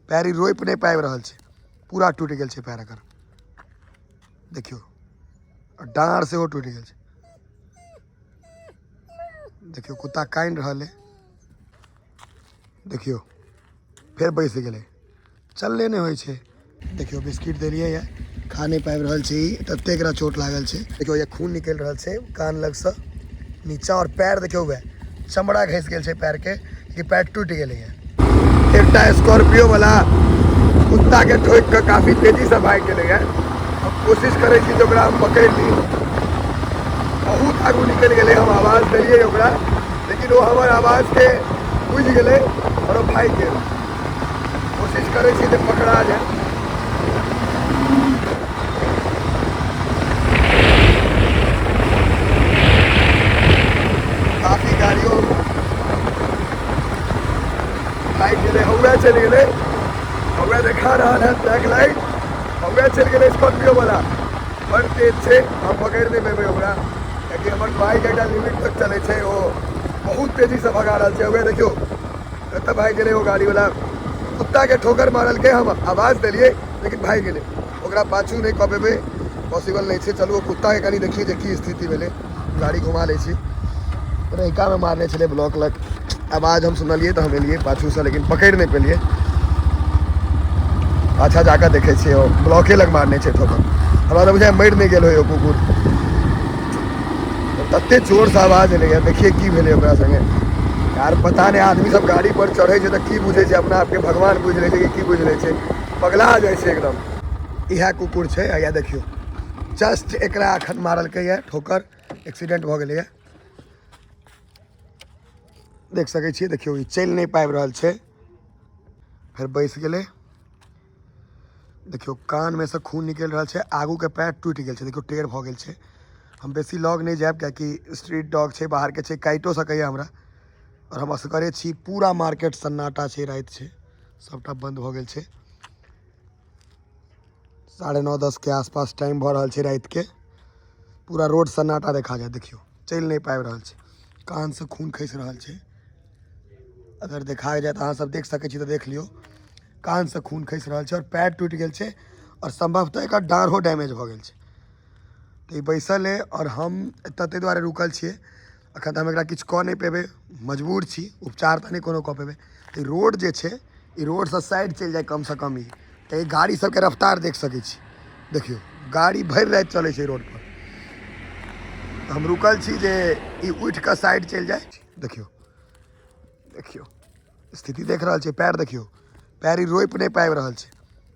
पैर ई रोपि नहि पाबि रहल छै, पूरा टूटि गेल छै पैर एकर। देखियौ, आ डाँड़ सेहो टूटि गेल छै। देखियौ, कुत्ता कानि रहल अइ। देखियौ, फेर बैस गेलै, चलले नहि होइ छै। देखियौ, बिस्किट देलियै यऽ, खा नहि पाबि रहल छै ई, तते एकरा चोट लागल छै। देखियौ, ये खून निकलि रहल छै कान लगसँ नीचा, और पैर देखियौ, वएह चमड़ा घसि गेल छै पैरके, कि पैर टूटि गेलैए। एकटा स्कॉर्पियो वाला कुत्ता के ठोकि कऽ काफी तेजीसँ भागि गेलैए। हम कोशिश करै छी जे ओकरा हम पकड़ि ली। बहुत आगू निकलि गेलै। हम आवाज देलियै ओकरा, लेकिन ओ हमर आवाजके बुझि गेलै आओर ओ भागि गेल। कोशिश करै छी जे पकड़ा जाय। काफी गाड़ियों भागि गेलै। हौवे चलि गेलै, हौवे देखा रहल है ब्लैक लाइट, हौवे चलि गेलै स्कॉर्पियो वाला। बड़ तेज छै, हम पकड़ि नहि पेबै ओकरा, कियाकि हमर बाइक एकटा लिमिट तक चलै छै, ओ बहुत तेजीसँ भगा रहल छै। हौवे देखियौ, कतऽ भागि गेलै ओ गाड़ी वाला। कुत्ता के ठोकर मारलकै, हम आवाज देलियै, लेकिन भागि गेलै। ओकरा पाछू नहि कऽ पेबै, पॉसिबल नहि छै। चलू, ओ कुत्ताके कनि देखियै जे की स्थिति भेलै। गाड़ी घुमा लै छी। रहिकामे मारने छलै ब्लॉक लग। आवाज हम सुनलियै तऽ हम एलियै पाछूसँ, लेकिन पकड़ि नहि पेलियै। पाछा जाकऽ देखै छियै, ओ ब्लॉके लग मारने छै ठोकर। हमरा तऽ बुझाइ मरि नहि गेल होय ओ कुकुर, तते जोरसँ आवाज एलैया। देखियै की भेलै ओकरा संगे यार, पता नहि। आदमी सब गाड़ी पर चढ़ै छै तऽ की बुझै छै अपना आपके? भगवान बुझि लै छै कि की बुझि लै छै, पगला जाइ छै एकदम। इएह कुकुर छै। आ देखियौ, जस्ट एकरा अखन मारलकैया ठोकर, एक्सीडेंट भऽ गेलैया। देख सकै छियै, देखियौ, ई चलि नहि पाबि रहल छै, फेर बैस गेलै। देखियौ, कानमे से खून निकलि रहल छै, आगूके पैर टूटि गेल छै, देखियौ, टेढ़ भऽ गेल छै। हम बेसी लग नहि जायब, कियाकि स्ट्रीट डॉग छै, बाहरके छै, काटिओ सकैए हमरा, आओर हम असगरे छी। पूरा मार्केट सन्नाटा छै, राति छै, सबटा बन्द भऽ गेल छै। 9:30 10 के आसपास टाइम भऽ रहल छै रातिके। पूरा रोड सन्नाटा देखा जाय। देखियौ, चलि नहि पाबि रहल छै, कानसँ खून खसि रहल छै। अगर देखा जाय तऽ अहाँ सब देख सकै छी तऽ देख लियौ। कानसँ खून खसि रहल छै आओर पैर टूटि गेल छै, आओर सम्भवतः एकर डाँढ़ो डैमेज भऽ गेल छै। तऽ ई बैसल अइ, आओर हम एतऽ ताहि दुआरे रुकल छियै। एखन तऽ हम एकरा किछु कऽ नहि पेबै, मजबूर छी, उपचार तऽ नहि कोनो कऽ पेबै। तऽ ई रोड जे छै, ई रोडसँ साइड चलि जाय कमसँ कम ई। तऽ ई गाड़ी सबके रफ्तार देख सकै छी। देखियौ, गाड़ी भरि राति चलै छै रोडपर। हम रुकल छी जे ई उठि कऽ साइड चलि जाय। देखियौ, देखियौ, स्थिति देख रहल छै। पैर देखियौ, पैर ई रोपि नहि पाबि रहल छै,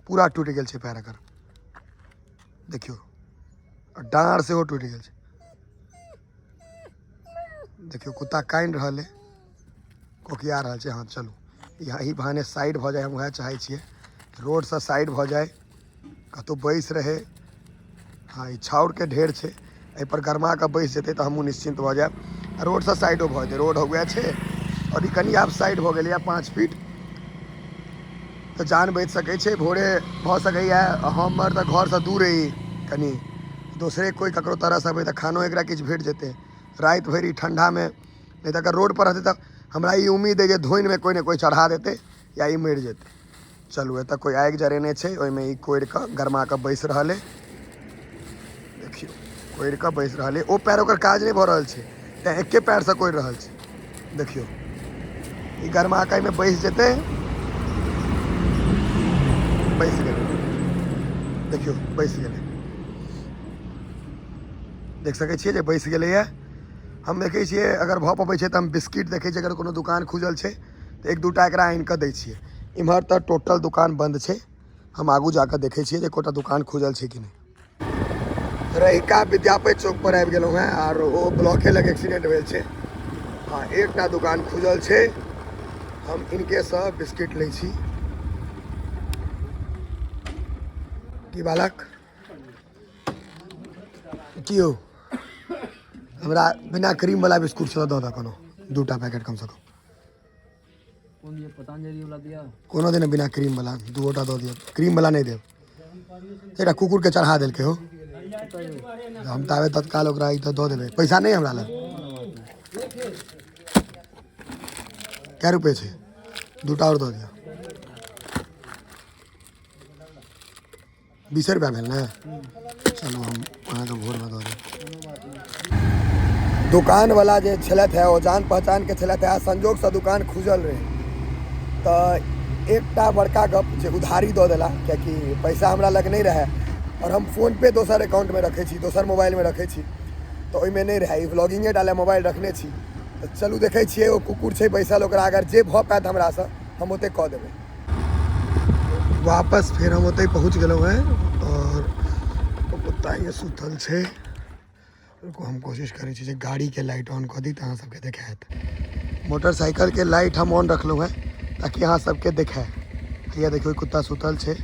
पूरा टूटि गेल छै पैर एकर। देखियौ, आ डाँड़ सेहो टूटि गेल छै। देखियौ, कुत्ता कानि रहल अइ, कोकिया रहल छै। हँ, चलू, एहि बहाने साइड भऽ जाय, हम उएह चाहै छियै। रोडसँ साइड भऽ जाय, कतहु बैस रहै। हँ, ई छाउरके ढेर छै, एहिपर गरमा कऽ बैस जेतै तऽ हमहूँ निश्चिन्त भऽ जायब, आ रोडसँ साइडो भऽ जेतै। रोड उएह छै, आओर ई कनि आब साइड भऽ गेलैए 5 फीट, तऽ जान बचि सकै छै। भोरे भऽ सकैए। हमर तऽ घरसँ दूर अइ कनि, दोसरे कोइ ककरो तरह अबै तऽ खानो एकरा किछु भेट जेतै। राति भरि ई ठण्डामे नहि तऽ अगर रोड पर रहतै तऽ हमरा ई उम्मीद अइ जे धोनिमे कोइ ने कोइ चढ़ा देतै या ई मरि जेतै। चलू, एतऽ कोइ आगि जरेने छै, ओहिमे ई कोरि कऽ गरमा कऽ बैस रहल अइ। देखियौ, कोरि कऽ बैस रहल अइ। ओ पैर ओकर काज नहि भऽ रहल छै, तेँ एके पैरसँ कोरि रहल छै। देखियौ, ई गरमा कऽ एहिमे बैस जेतै। बैस गेलै, देखियौ, बैस गेलै। देख सकै छियै जे बैस गेलैए। हम देखै छियै, अगर भऽ पबै छै तऽ हम बिस्किट देखै छियै, अगर कोनो दुकान खुजल छै तऽ एक दूटा एकरा आनि कऽ दै छियै। इम्हर तऽ टोटल दुकान बन्द छै। हम आगू जाकऽ देखै छियै जे एकोटा दुकान खुजल छै कि नहि। रहिका विद्यापति चौक पर आबि गेलहुँ हेँ, आर ओ ब्लॉके लग एक्सीडेंट भेल छै। हँ, एकटा दुकान खुजल छै। हम इनकेसँ बिस्किट लै छी। की बालक, की यौ, हमरा बिना क्रीम वाला बिस्कुट सब दऽ दऽ कोनो दूटा पैकेट कमसँ कम। कोन ये पतंजलि वाला दिया? कोनो दिन बिना क्रीम वाला दूटा दऽ दिअ, क्रीम वाला नहि देब। एकटा कुकुरके चढ़ा देलकै हो। हम ताबे तत्काल ओकरा ई तऽ दऽ देबै। पैसा नहि हमरा लग। कै रुपए छै? दूटा आओर दऽ दिअ। 20 रुपैआ भेल ने। चलू, हम अहाँके भोरमे दऽ देब। दोकानवला जे छलथि हे, ओ जान पहचानके छलथि हे। संजोगसँ दुकान खुजल रहै, तऽ एकटा बड़का गप जे उधारी दऽ देला, कियाकि पैसा हमरा लग नहि रहै आओर हम फोन पे दोसर अकाउंटमे रखै छी, दोसर मोबाइलमे रखै छी, तऽ ओहिमे नहि रहै। ई व्लॉगिंगे डाले मोबाइल रखने छी। तऽ चलू, देखै छियै, ओ कुकुर छै बैसल, ओकरा अगर जे भऽ पायत हमरासँ, हम ओते कऽ देबै। वापस फेर हम ओतहि पहुँच गेलहुँ हेँ आओर ओ कुत्ता ये सुतल छै। रुकू, हम कोशिश करै छी जे गाड़ीके लाइट ऑन कऽ दी, तऽ अहाँ सबके देखायत। मोटरसाइकिलके लाइट हम ऑन रखलहुँ हेँ ताकि अहाँ सबके देखाय। हैया देखियौ, कुत्ता सुतल छै,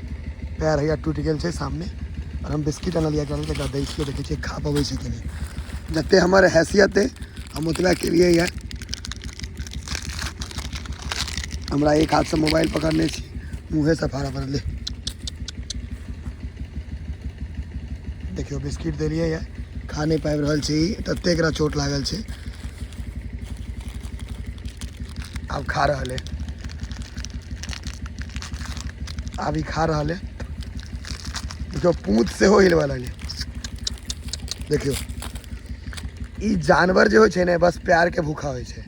पैर हैया टूटि गेल छै सामने। आओर हम बिस्किट अनलियै एकरा दै छियै, देखै छियै खा पबै छै कि नहि। जते हमर हैसियत अइ, हम ओतबा केलियै यऽ। हमरा एक हाथसँ मोबाइल पकड़ने छी, मुँहेसँ फाड़ऽ पड़ल। देखियौ, बिस्किट देलियै यऽ, खा नहि पाबि रहल छै ई, तते एकरा चोट लागल छै। आब खा रहल है, आब ई खा रहल है। देखियौ, पूँछ सेहो हिलबऽ लगलै। देखियौ, ई जानवर जे होइ छै ने, बस प्यारके भूखा होइ छै।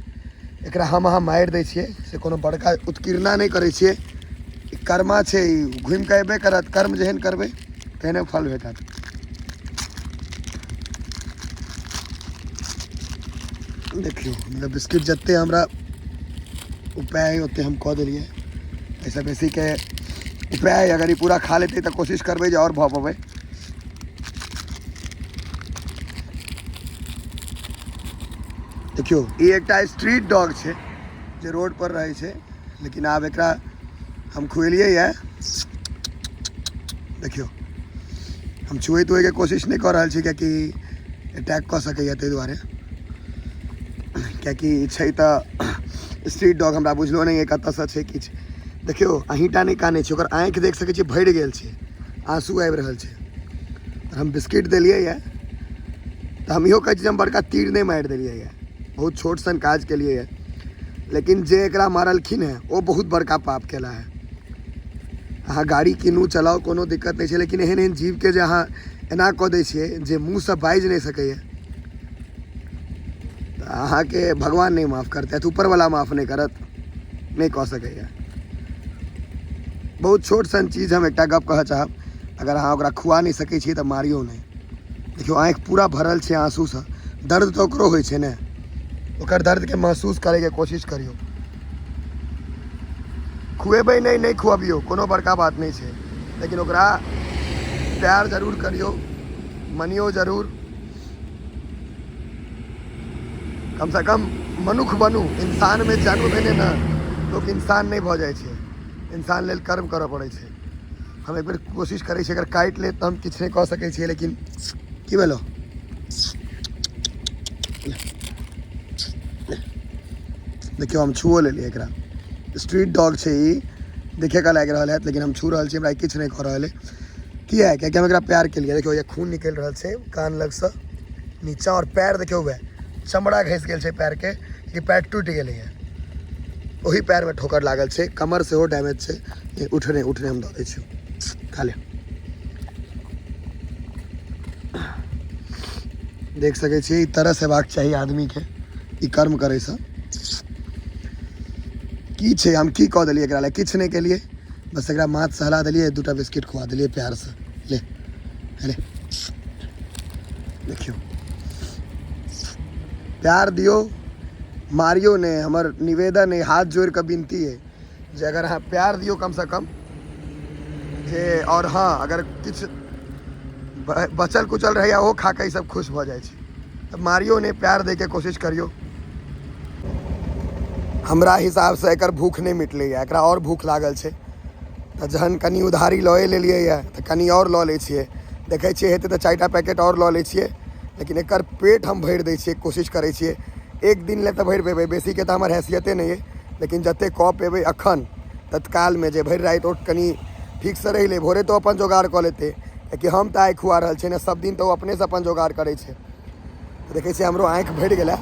एकरा हम अहाँ मारि दै छियै से कोनो बड़का उत्कीर्णा नहि करै छियै। ई कर्मा छै, ई घुमि कऽ अयबे करत। कर्म जेहन करबै, तेहने फल भेटत। देखियौ, मतलब बिस्किट जते हमरा उपाय अइ, ओते हम कऽ देलियै। एहिसँ बेसीके उपाय अइ, अगर ई पूरा खा लेतै तऽ कोशिश करबै जे आओर भऽ पबै। देखियौ, ई एकटा स्ट्रीट डॉग छै जे रोड पर रहै छै, लेकिन आब एकरा हम खुएलियै यऽ। देखियौ, हम छुए तुएके कोशिश नहि कऽ रहल छी, कियाकि अटैक कऽ सकैए, ताहि दुआरे, कियाकि छै तऽ स्ट्रीट डॉग। हमरा बुझलो नहि अइ कतऽसँ छै किछु। देखियौ, अहीँटा नहि कानै छै, ओकर आँखि देख सकै छियै, भरि गेल छै, आंसू आबि रहल छै। आओर हम बिस्किट देलियै यऽ, तऽ हम इहो कहै छी जे हम बड़का तीर नहि मारि देलियै यऽ, बहुत छोट सन काज केलियै यऽ, लेकिन जे एकरा मारलखिन हेँ, ओ बहुत बड़का पाप केला है। अहाँ गाड़ी कीनू, चलाउ, कोनो दिक्कत नहि छै, लेकिन एहन एहन जीवके जे अहाँ एना कऽ दै छियै जे मुँहसँ बाजि नहि सकैए, तऽ अहाँके भगवान नहि माफ करतथि, ऊपरवला माफ नहि करत, नहि कऽ सकैए। बहुत छोट सन चीज हम एकटा गप कहऽ चाहब, अगर अहाँ ओकरा खुआ नहि सकै छियै तऽ मारियौ नहि। देखियौ, आँखि पूरा भरल छै आँसूसँ। दर्द तऽ ओकरो होइ छै ने, ओकर दर्दके महसूस करैके कोशिश करियौ। खुएबै नहि, नहि खुअबियौ, कोनो बड़का बात नहि छै, लेकिन ओकरा प्यार जरूर करियौ, मनियौ जरूर। कमसँ कम मनुख बनू। इंसानमे जन्म भेने ने लोक इंसान नहि भऽ जाइ छै, इंसान लेल कर्म करऽ पड़ै छै। हम एक बेर कोशिश करै छियै, अगर काटि लेत तऽ हम किछु नहि कऽ सकै छियै। लेकिन की भेलो? देखियौ, हम छुओ लेलियै एकरा। स्ट्रीट डॉग छै ई, देखे के लागि रहल हैत, लेकिन हम छू रहल छी, हमरा किछु नहि कऽ रहल है। किया? कियाकि हम एकरा प्यार केलियै। देखियौ, ये खून निकलि रहल छै कान लगसँ नीचा आओर पैर देखियौ, वएह चमड़ा घसि गेल छै पैरके, कि पैर टूटि गेलैए। ओही पैरमे ठोकर लागल छै, कमर सेहो डैमेज छै। उठने उठने, हम दऽ दै छियौ, खा ले। देख सकै छियै, ई तरस हेबाक चाही आदमीके ई कर्म करैसँ। की छै, हम की कऽ देलियै एकरा लए? किछु नहि केलियै, बस एकरा माथ सहला देलियै, दूटा बिस्किट खुआ देलियै प्यारसँ। ले ले। देखियौ, प्यार दियौ, मारियौ नहि। हमर निवेदन अइ, हाथ जोड़ि कऽ विनती अइ जे अगर अहाँ प्यार दियौ कमसँ कम जे। आओर हँ, अगर किछु बचल कुचल रहैए, ओहो खा कऽ ईसभ खुश भऽ जाइ छै। तऽ मारियौ नहि, प्यार दैके कोशिश करियौ। हमरा हिसाबसँ एकर भूख नहि मिटलैए, एकरा आओर भूख लागल छै। तऽ जहन कनि उधारी लए लेलियै यऽ, तऽ कनि आओर लऽ लै छियै। देखै छियै, हेतै तऽ 4टा पैकेट आओर लऽ लै छियै, लेकिन एकर पेट हम भरि दै छियै, कोशिश करै छियै। एक दिन लए तऽ भरि पेबै, बेसीके तऽ हमर हैसियते नहि अइ, लेकिन जतेक कऽ पेबै एखन तत्कालमे, जे भरि राति ओ कनि ठीकसँ रहि लै, भोरे तऽ अपन जोगाड़ कऽ लेतै, कियाकि हम तऽ आइ खुआ रहल छियै ने, सब दिन तऽ ओ अपनेसँ अपन जोगाड़ करै छै। तऽ देखै छियै, हमरो आँखि भरि गेलै,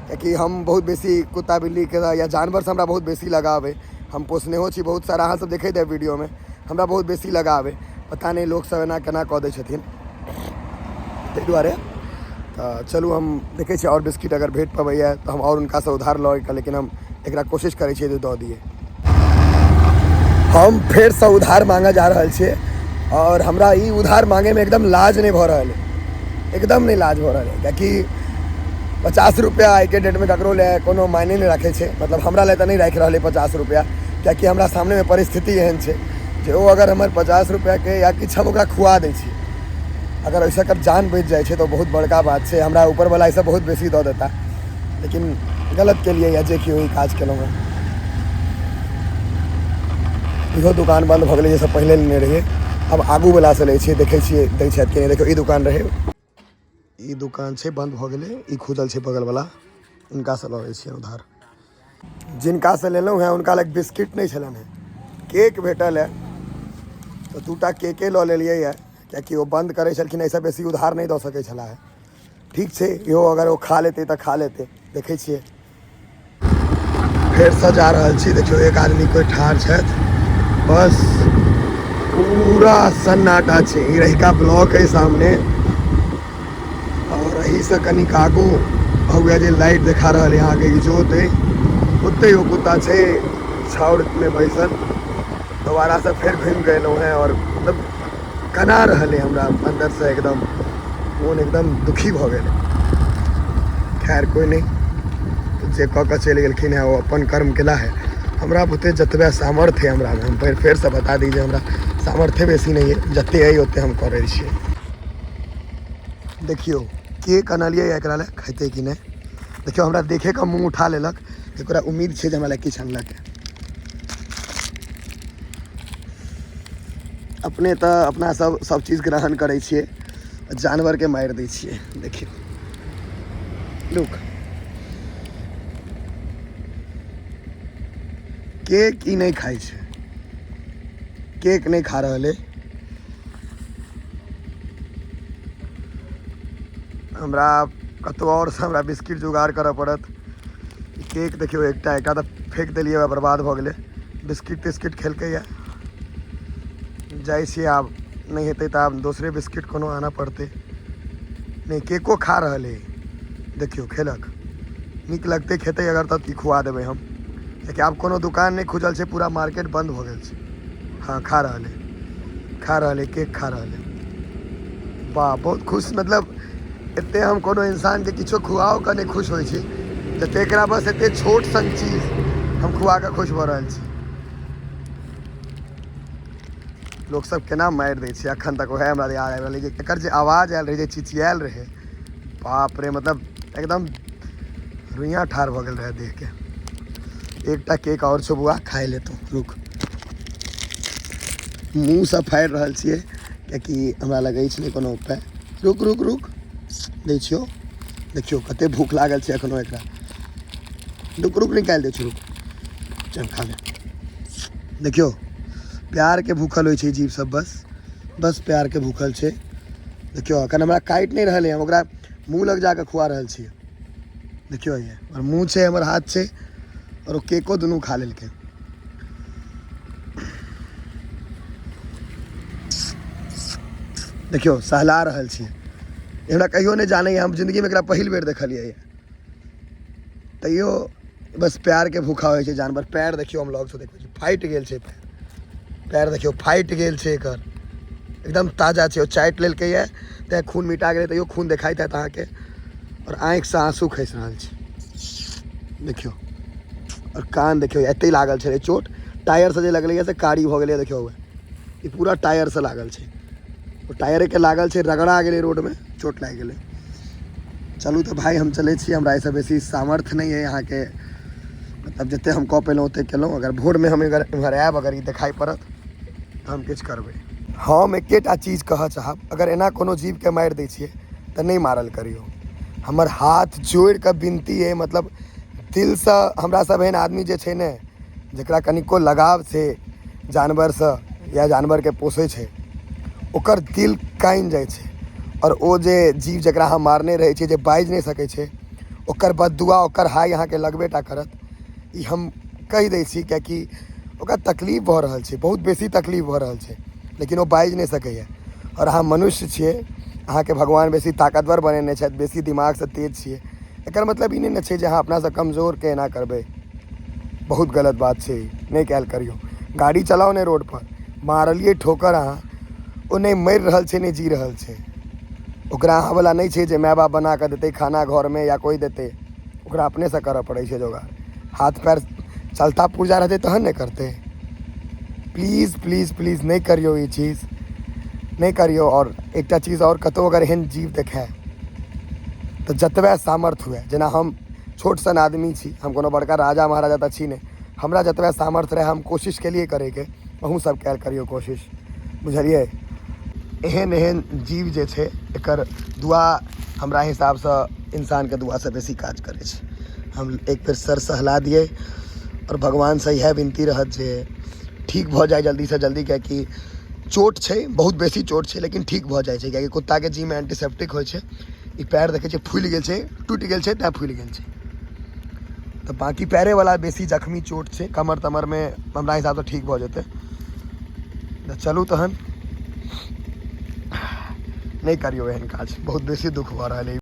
कियाकि हम बहुत बेसी कुत्ता बिल्लीके या जानवरसँ हमरा बहुत बेसी लगाव अइ। हम पोसनेहो छी बहुत सारा, अहाँ सब देखैत हेबै वीडियोमे। हमरा बहुत बेसी लगाव अइ। पता नहि लोकसभ एना केना कऽ दै छथिन। ताहि दुआरे तऽ चलू हम देखै छियै आओर बिस्किट अगर भेट पबैए तऽ हम आओर हुनकासँ उधार लऽ कऽ, लेकिन हम एकरा कोशिश करै छियै जे दऽ दियै। हम फेरसँ उधार मांगऽ जा रहल छियै आओर हमरा ई उधार मांगैमे एकदम लाज नहि भऽ रहल अइ, एकदम नहि लाज भऽ रहल अइ, किएकि 50 रुपैआ आइके डेटमे ककरो लए कोनो मायने नहि राखै छै। मतलब हमरा लए तऽ नहि राखि रहल अइ 50 रुपैआ, किएकि हमरा सामनेमे परिस्थिति एहन छै जे ओ अगर हमर 50 रुपैआके या किछु हम ओकरा खुआ दै छियै, अगर ओहिसँ एकर जान बचि जाइ छै तऽ बहुत बड़का बात छै। हमरा ऊपरवला एहिसँ बहुत बेसी दऽ देता, लेकिन गलत केलियै या जे केओ ई काज केलहुँ हेँ। इहो दुकान बन्द भऽ गेलै जाहिसँ पहिले लेने रहियै। आब आगूवलासँ लै छियै, देखै छियै दै छथि कि नहि। देखियौ ई दुकान रहै, ई दुकान छै बन्द भऽ गेलै, ई खुजल छै बगलवला, हुनकासँ लऽ लै छियै उधार। जिनकासँ लेलहुँ हेँ हुनका लग बिस्किट नहि छलनि हेँ, केक भेटल हँ तऽ 2टा केके लऽ लेलियै हँ, किएकि ओ बन्द करै छलखिन, एहिसँ बेसी उधार नहि दऽ सकै छलाह हेँ। ठीक छै, इहो अगर ओ खा लेतै तऽ खा लेतै, देखै छियै। फेरसँ जा रहल छी, देखियौ एक आदमी कोइ ठाढ़ छथि, बस पूरा सन्नाटा छै। ई रहिका ब्लॉक अइ सामने, और एहिसँ कनिक आगू हुए जे लाइट देखा रहल है अहाँके इजोत अइ, ओतहि ओ कुत्ता छै छाउरमे बैसल। दोबारासँ फेर घुमि कऽ एलहुँ हेँ आओर मतलब कना रहल अइ हमरा अन्दरसँ, एकदम मोन एकदम दुखी भऽ गेल। खैर कोइ नहि, जे कऽ कऽ चलि गेलखिन हेँ ओ अपन कर्म केला है। हमरा बुते जतबे सामर्थ्य है हमरामे, हम फेरसँ बता दी जे हमरा सामर्थ्य बेसी नहि अइ, जते अइ ओते हम करै छियै। देखियौ केक अनलियै एकरा लए, खेतै कि नहि। देखियौ हमरा देखे कऽ मुँह उठा लेलक, एकरा उम्मीद छै जे हमरा लए किछु अनलक। अपने तऽ अपना सब सब चीज ग्रहण करै छियै, जानवरके मारि दै छियै। देखियौ रुक, केक ई नहि खाइ छै, केक नहि खा रहल अइ। हमरा कतहु आओरसँ हमरा बिस्किट जोगाड़ करऽ पड़त। केक देखियौ एकटा एकटा तऽ फेक देलियै, बर्बाद भऽ गेलै। बिस्किट तिस्किट खेलकैए। जाइ छियै आब, नहि हेतै तऽ आब दोसरे बिस्किट कोनो आनऽ पड़तै। नहि, केको खा रहल अइ, देखियौ खेलक, नीक लगतै खेतै अगर तऽ ई खुआ देबै हम, किएकि आब कोनो दुकान नहि खुजल छै, पूरा मार्केट बन्द भऽ गेल छै। हँ खा रहल अइ, खा रहल अइ, केक खा रहल अइ। वाह, बहुत खुश। मतलब एते हम कोनो इंसानके किछो खुआओ कऽ नहि खुश होइ छी जते एकरा बस एते छोट सन चीज हम खुआ कऽ खुश भऽ रहल छी। लोक सब केना मारि दै छै, अखन तक वएह हमरा याद आबि रहल अइ जे एकर जे आवाज आयल रहै, जे चिचियायल रहै, बाप रे, मतलब एकदम रुइयाँ ठाढ़ भऽ गेल रहै देहके। एकटा केक आओर छौ बौआ, खाइ ले तू, रुक। मुँहसँ फाड़ि रहल छियै कियाकि हमरा लग अछि नहि कोनो उपाय। रुक रुक रुक, दै छियौ। देखियौ कते भूख लागल छै एखनो एकरा। रुक रुक, निकालि दै छियौ, रुक, चल खा ले। देखियौ प्यारके भूखल होइ छै जीव सब, बस बस प्यारके भूखल छै। देखियौ एखन हमरा काटि नहि रहल है, हम ओकरा मुँह लग जाकऽ खुआ रहल छियै। देखियौ ये हमर मुँह छै, हमर हाथ छै, आओर ओ केको दुनू खा लेलकै। देखियौ सहला रहल छियै, हमरा कहियो नहि जानैए, हम जिन्दगीमे एकरा पहिल बेर देखलियै। तैयो बस प्यारके भूखा होइ छै जानवर। पैर देखियौ, हम लगसँ देखबै छी, फाटि गेल छै पैर, पैर देखियौ फाटि गेल छै एकर, एकदम ताजा छै। ओ चाटि लेलकैए तैँ खून मिटा गेलै, तैयो खून देखाइत हैत अहाँके। आओर आँखिसँ आँसू खसि रहल छै देखियौ। आओर कान देखियौ, एतै लागल छलै चोट, टायरसँ जे लगलैए से कारी भऽ गेलैए। देखियौ ई पूरा टायरसँ लागल छै, ओ टायरेके लागल छै, रगड़ा गेलै रोडमे, चोट लागि गेलै। चलू तऽ भाय हम चलै छी, हमरा एहिसँ बेसी सामर्थ्य नहि अइ अहाँके, मतलब जतेक हम कऽ पेलहुँ ओतेक केलहुँ। अगर भोरमे हम अगर एम्हर आयब, अगर ई देखाइ पड़त तऽ हम किछु करबै। हम एकेटा चीज कहऽ चाहब, अगर एना कोनो जीवके मारि दै छियै तऽ नहि मारल करियौ। हमर हाथ जोड़िकऽ विनती अइ, मतलब दिलसँ हमरा सब एहन आदमी जे छै ने, जकरा कनिको लगाव छै जानवरसँ या जानवरके पोसै छै, ओकर दिल कानि जाइ छै। आओर ओ जे जीव जकरा अहाँ मारने रहै छियै, जे बाजि नहि सकै छै, ओकर बददुआ, ओकर हाय अहाँके लगबे टा करत। ई हम कहि दै छी, किएकि ओकरा तकलीफ भऽ रहल छै, बहुत बेसी तकलीफ भऽ रहल छै। लेकिन ओ बाजि नहि सकैए। आओर अहाँ मनुष्य छियै, अहाँके भगवान बेसी ताकतवर बनेने छथि, बेसी दिमागसँ तेज छियै, एकर मतलब ई नहि ने छै जे अहाँ अपनासँ कमजोरके एना करबै। बहुत गलत बात छै, नहि कयल करियौ। गाड़ी चलाउ ने रोडपर, मारलियै ठोकर अहाँ, ओ नहि मरि रहल छै नहि जी रहल छै। ओकरा अहाँवला नहि छै जे माय बाप बना कऽ देतै खाना घरमे या कोइ देतै, ओकरा अपनेसँ करऽ पड़ै छै जोगाड़। हाथ पैर चलता पुर्जा रहतै तहन ने करतै। प्लीज प्लीज प्लीज नहि करियौ ई चीज, नहि करियौ। आओर एकटा चीज आओर, कतहु अगर एहन जीव देखाय तऽ जतबे सामर्थ्य हुए, जेना हम छोट सन आदमी छी, हम कोनो बड़का राजा महाराजा तऽ छी नहि, हमरा जतबे सामर्थ्य रहै हम कोशिश केलियै करैके, अहूँ सब कयल करियौ कोशिश, बुझलियै। एहन एहन जीव जे छै एकर दुआ हमरा हिसाबसँ इंसानके दुआसँ बेसी काज करै छै। हम एक बेर सर सहला दियै आओर भगवानसँ इएह विनती रहत जे ठीक भऽ जाय जल्दीसँ जल्दी, कियाकि चोट छै, बहुत बेसी चोट छै, लेकिन ठीक भऽ जाइ छै, कियाकि कुत्ताके जीमे एंटीसेप्टिक होइ छै। ई पैर देखै छियै फूलि गेल छै, टूटि गेल छै, तैँ फूलि गेल छै। तऽ बाँकी पैरेवला बेसी जख्मी चोट छै, कमर तमरमे हमरा हिसाबसँ ठीक भऽ जेतै। तऽ चलू तहन, नहि करियौ एहन काज, बहुत बेसी दुख भऽ रहल अइ।